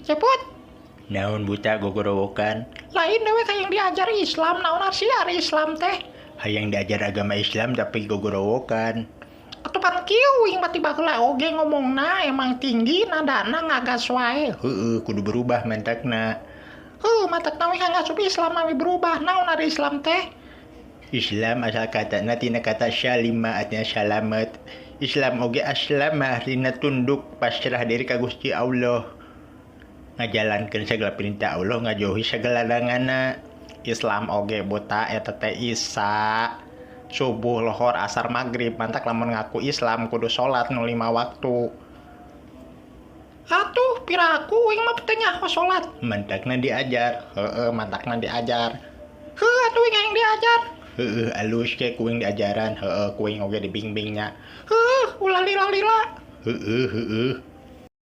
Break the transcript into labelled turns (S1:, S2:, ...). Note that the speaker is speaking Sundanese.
S1: Cepot.
S2: Naon buta gogorowokan?
S1: Lain dewek hayang diajar Islam, naon sih ari Islam teh?
S2: Hayang diajar agama Islam tapi gogorowokan.
S1: Atuh pan kieu uing mah ti baheula oge ngomongna emang tinggi nadana ngagas wae.
S2: Heueuh, kudu berubah mentakna.
S1: Heuh, matakna we ngasup Islam mah berubah. Naon ari Islam teh?
S2: Islam asal katana tina kata syalima artinya salamet. Islam oge aslama artinya tunduk pasrah diri ka Gusti Allah. Ngajalankeun segala perintah Allah, ngajauhi segala laranganna.
S1: Islam oge buta eta teh Isa. Subuh, lohor, asar, maghrib, mantak lamun ngaku Islam kudu salat nu 5 waktu. Atuh piraku uing mah teu nyaho salat.
S2: Mantakna diajar.
S1: Heueuh, mantakna diajar. Heuh, atuh uing hayang diajar.
S2: Heueuh, alus ke kuing diajaran. Heueuh, kuing oge dibimbingnya.
S1: Heueuh, ulah lila-lila.
S2: Heueuh, heueuh.